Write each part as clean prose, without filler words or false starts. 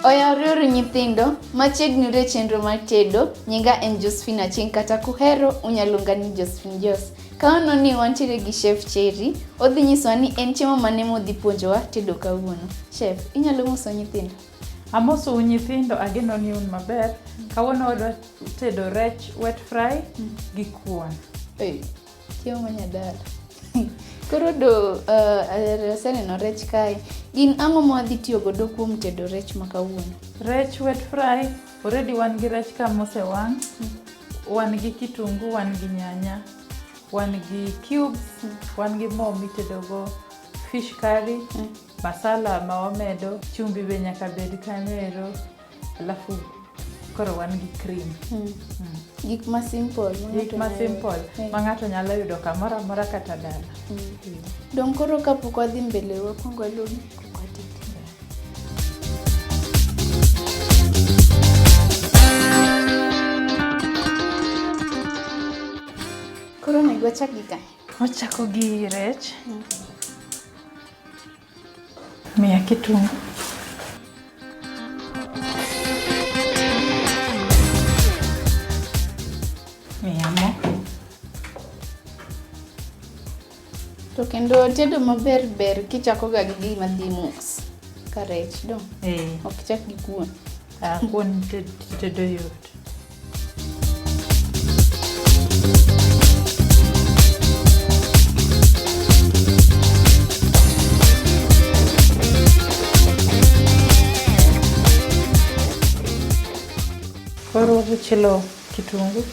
Oyawre uru nyithindo, machiegni uru e chenro mar tedo, nyinga en Josephine Achieng' kata kuhero unyalo luonga ni Josephine Jos. Kawuono ni wantiere gi Chef Cherry, odhi nyisowa ni en chiemo mane modhi puonjowa tedo kawuono. Chef, inyalo moso nyithindo? Amosou nyithindo, ageno ni un maber. Kawuono wadwa tedo rech wet fry gi kuon. Hey. Chiemo ma nyadala. Koro do aseneno rech kae. Gin ang'o ma wadhi tiyo godo kuom tedo rech ma kawuono? Rech wet fry, already wan gi rech ka mosewang'. Wan gi kitungu, wan gi nyanya, wan gi cubes, wan gi mo mitedogo fish curry, masala ma wamedo, chumbi be nyaka bed kanyo ero. Alafu koro wan gi cream. Gik ma simple. Ma Gik ng'ato ma nyalo- simple ma ng'ato nyalo yudo kamoro amora kata dala. Dong koro kapok wadhi mbele wakwongo waluong kok watedo. Koro onego wachak gi kanye? Wachako gi rech. Miya kitungu. Miya mo. To kendo tedo maber ber kichako ga gi gima dhi mos ka rech dong. Eh. Ok chak gi kuon. Ah, kuon tedo yot. Koro wachielo kitungu.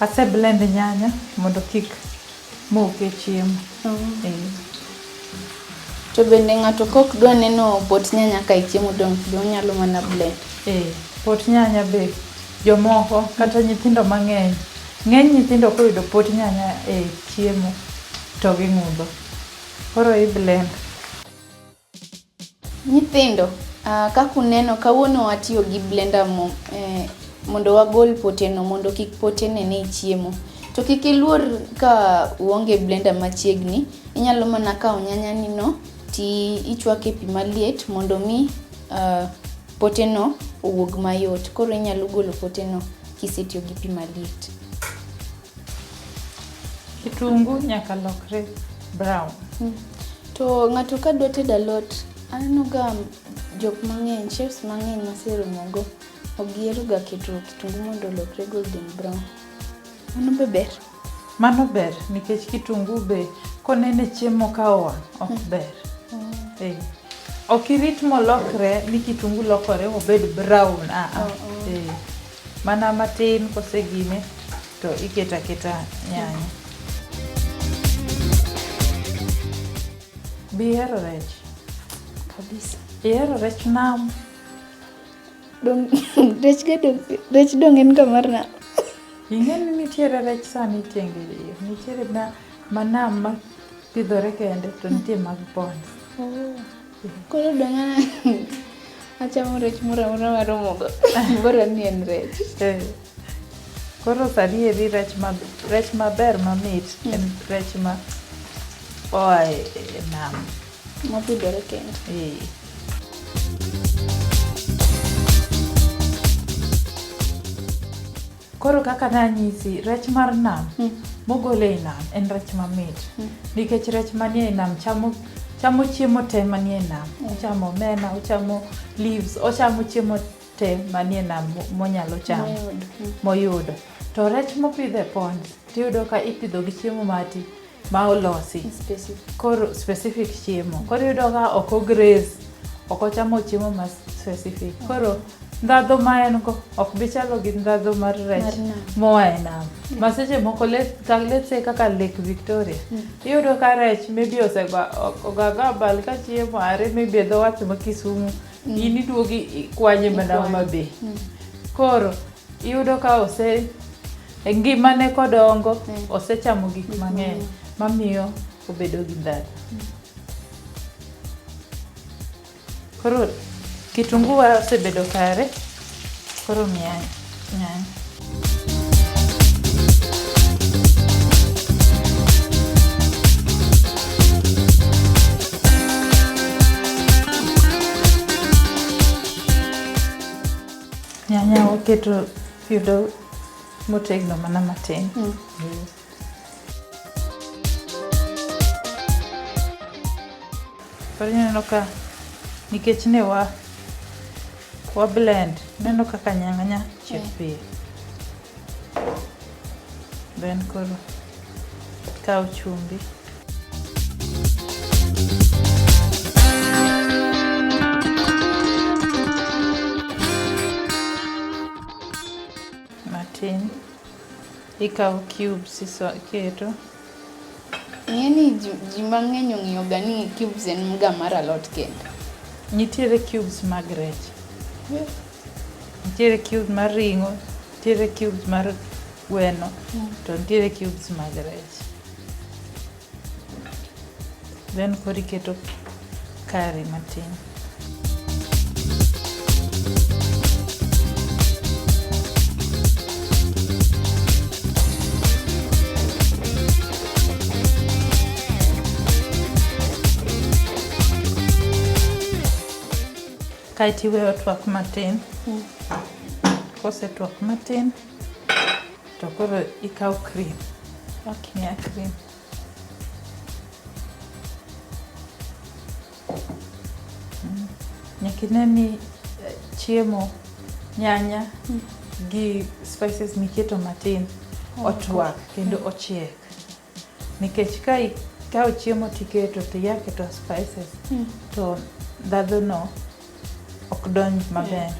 Ase blend nyanya mondo kik mok e chiemo. Eh. To bende ng'ato kok dwa neno pot nyanya ka e chiemo dong' be onyalo mana blend. Eh, pot nyanya be jomoko kata nyithindo mang'eny, ng'eny nyithindo koyudo pot nyanya e chiemo to ging'udho. Koro i blend. Nyithindo, kaka uneno kawuono watiyo gi blender mo, mondo wagol poteno mondo kik pote nene e chiemo. To kik iluor ka uonge blender machiegni, inyalo mana kawo nyanya ni no ti ichwake e pi maliet mondo mi poteno owuog mayot. Koro inyalo golo poteno kisetiyo gi pi maliet. Kitungu nyaka lokre brown. To ng'ato ka dwa tedo alot, aneno ga jok mang'eny, chefs mang'eny maseromogo, ok gihero ga keto kitungu mondo olokre golden brown. Mano be ber? Mano ber nikech kitungu be konene chiemo ka owang' ok ber. Eh. Ok irit molokre ni kitungu lokore mobed brown. Ah, ah. Eh. Mana matin kosegine to iketo aketa nyanya. Be ihero rech? Kabisa. Ihero rech nam? Dong, rech ga dong, rech dong en ga mar nam. Ing'e ni nitiere rech sani tienge ariyo. Nitiere ma nam ma pidhore kende to nitie mag pond. Koro dong an achamo rech moro amora maromogo. Bora ni en rech. Eh. Koro sani eri rech ma rech maber mamit en rech ma oa e nam. Mopidhore kende. Eh. Koro kaka nanyisi, rech mar nam mogol ei nam en rech mamit. Nikech rech manie ei nam chamo chamo chiemo te manie nam. Ochamo omena, ochamo leaves, ochamo chiemo te manie nam monyalo chamo Moyudo. Moyudo. To rech mopidh e pond tiyudo ka ipidho gi chiemo mati ma olosi. Specific. Koro specific chiemo. Koro iyudo ka ok o graze, ok ochamo chiemo ma specific. Koro ndhadhu ma en go ok bi chalo gi ndhadhu mar rech Mar nam. moa e nam. Ma seche moko let's say kaka Lake Victoria. Iyudo ka rech maybe osego ogo agoya abal ka chiemo are maybe e dho wath ma Kisumu. In iduogi ikwanye mana Ikwanye. Homa Bay. Koro iyudo ka ose e ngimane kodongo osechamo gik mang'eny mamiyo obedo gi ndhadhu. Koro kitungu wa osebedo kare, koro miya nyanya. Nyanya waketo yudo motegno mana matin. Koro ineno ka nikech ne wa blend, ineno kaka nyanya chiek piyo. Then koro ikawo chumbi. Matin. Ikawo cubes iketo. Ing'e ni ji mang'eny ong'iyo ga ni cubes en ga mar alot kende. Nitiere cubes mag rech. Nitiere cubes mar ring'o, nitiere cubes mar gweno, to nitiere cubes mag rech. Then koro iketo curry matin. Kaeto iweyo twak matin. Kosetwak matin, to koro ikawo cream. Okay. Miya cream. Nyaka ine ni chiemo, nyanya gi spices miketo matin otwak kendo ochiek. Nikech ka ikawo chiemo tiketo to iya keto spices to ndhadhu no ok donj maber.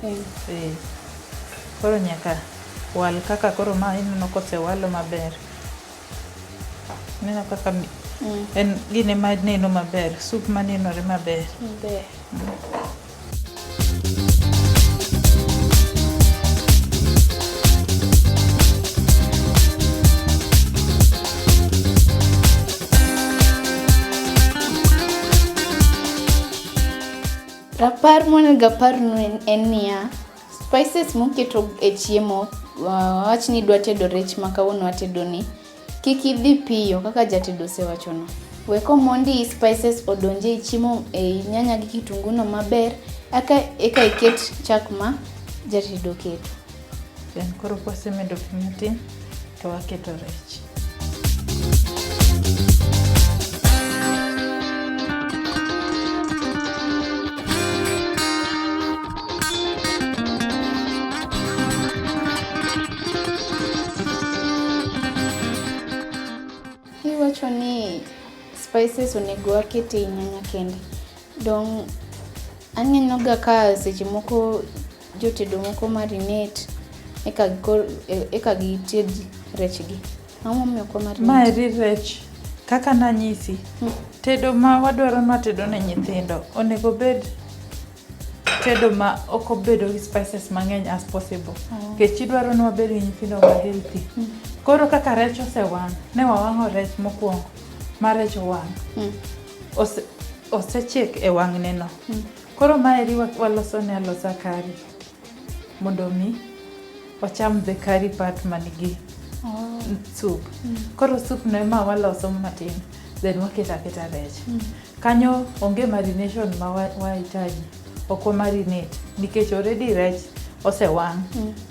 Koro nyaka wal kaka koro ma ineno kosewalo maber. Ineno kaka en gine maneno maber, soup manenore maber. Maber. Rapar monego aparnu en niya, spices muketo e chiemo, wawach ni idwa tedo rech ma kawuono atedo ni, kik idhi piyo kaka jatedo osewachono. We komondi spices odonje e chiemo ei nyanya gi kitungu no maber, eka iket chak ma jatedo oketo. Then koro kwasemedo pi matin to waketo rech. Iwacho ni spices onego waket ei nyanya kende. Dong' aneno ga ka seche moko jotedo moko marinate eka gited rechgi. Ang'o momiyo ok wamarinate? Maeri rech kaka nanyisi, tedo ma wadwaro ni watedo ne nyithindo onego bed tedo ma ok obedo gi spices mang'eny as possible. Nikech idwaro ni wabed gi nyithindo ma healthy. Koro kaka rech osewang', ne wawang'o rech mokwongo ma rech owang'. Osechiek e wang'ne no. Koro maeri waloso ne alosa curry mondo mi wacham the curry part manigi soup. Koro soup no ema waloso matin then waketo aketa rech. Kanyo onge marination ma wahitaji. Ok wa marinate nikech already rech osewang'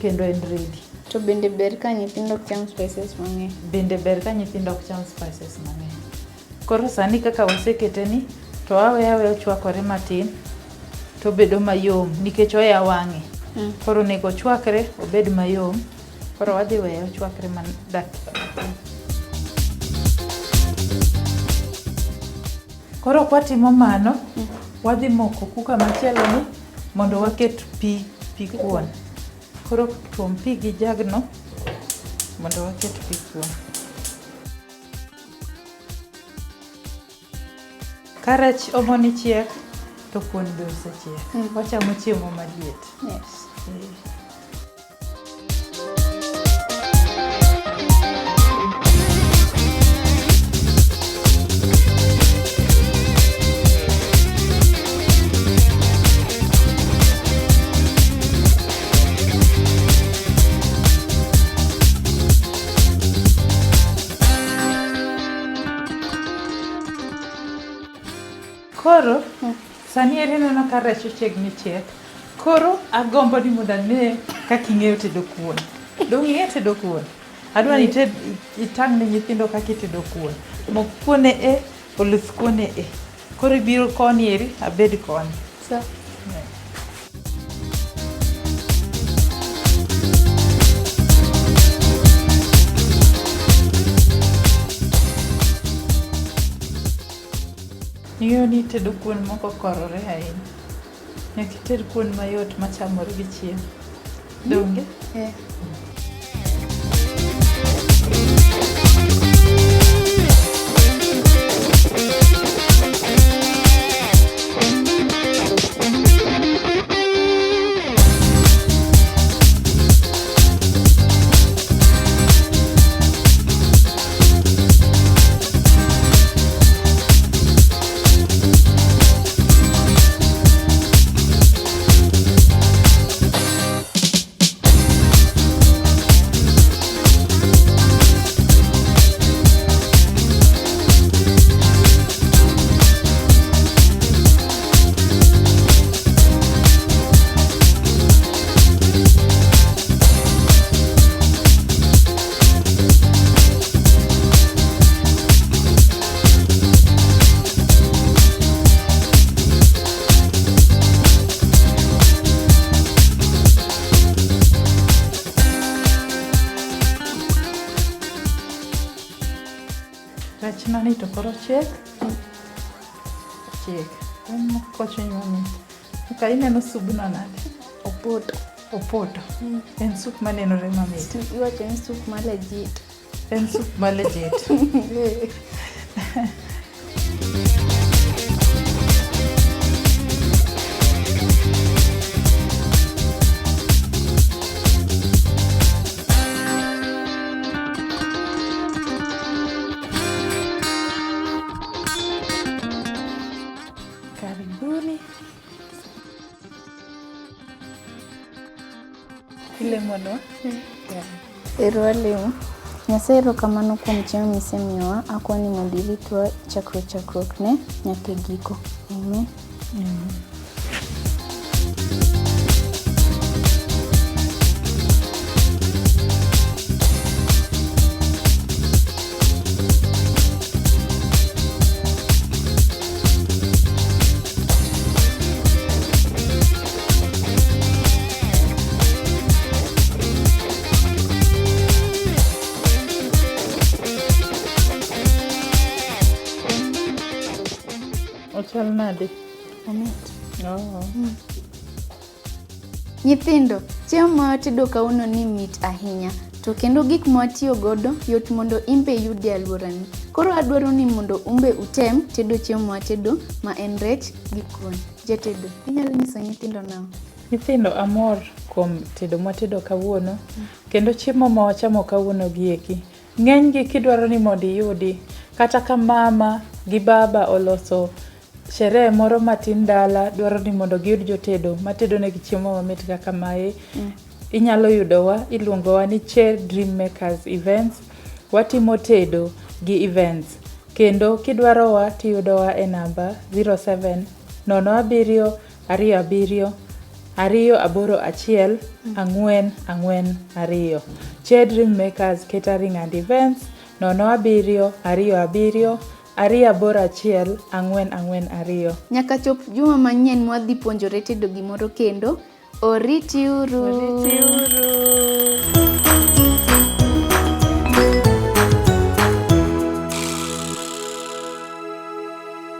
kendo en ready. To bende ber ka nyithindo ok cham spices mang'eny. Bende ber ka nyithindo ok cham spices mang'eny. Koro sani kaka wasekete ni to waweyo aweya ochwakore matin to obedo mayom nikech oya wang'e. Koro onego ochwakre obed mayom. Koro wadhi weye ochwakre dakika matin. Koro kwatimo mano, wadhi moko kuka machielo ni mondo waket pi kuon. Koro tuom pi gi jagno mondo waket pi kuon. Ka rech omoni chiek, to kuon be osechiek. Wachamo chiemo maliet. Yes. Koro sani eri ineno ka rech ochiegni chiek. Koro agombo ni mondo ane Kaka ing'eyo tedo kuon. Dong' ing'e tedo kuon? Adwa ni ited itang' ne nyithindo kaka itedo kuon. Mok kuon e, oluth kuon e. Koro ibiro koni eri, abed koni. Sawa. Ing'eyo ni itedo kuon mok okorore ahinya. Nyaka ited kuon mayot machamore gi chiemo. Donge? Eh. Rechna ni to koro ochiek. Ochiek. En kochwiny mamit. Ka ineno subno nade? Opoto. Opoto. En sup manenore mamit. Iwacho ni sup ma legit. En sup ma legit. Karibuni. Ilemonwa? Yeah. Ero walemo. Nyasaye erokamano kuom chiemo misemiyowa. Akwayo ni mondo iritwa chakruok chakruok ne nyaka e giko. Amen. Ochal nade? Omit. Oh. Nyithindo, chiemo ma watedo kawuono ni mit ahinya. To kendo gik ma watiyo godo yot mondo imbe iyud e alworani. Koro adwaro ni mondo umbe utem tedo chiemo ma watedo ma en rech gi kuon. Jatedo, inyalo nyiso nyithindo nang'o? Nyithindo amor kuom tedo mwatedo kawuono kendo chiemo ma wachamo kawuono gi eki ng'enygi kidwaro ni mondo iyudi kata ka mama gi baba oloso sherehe moro matin dala dwaro ni mondo giyud jotedo matedo negi chiemo mamit kaka mae. Inyalo yudowa iluongowa ni Che Dream Makers Events. Watimo tedo gi events kendo kidwarowa tiyudowa e namba 07 07 27 281 442. Che Dream Makers Catering and Events 07 27 281 442. Nyaka chop juma manyien mwadhi puonjore tedo gimoro kendo. Oritiuru. Oritiuru.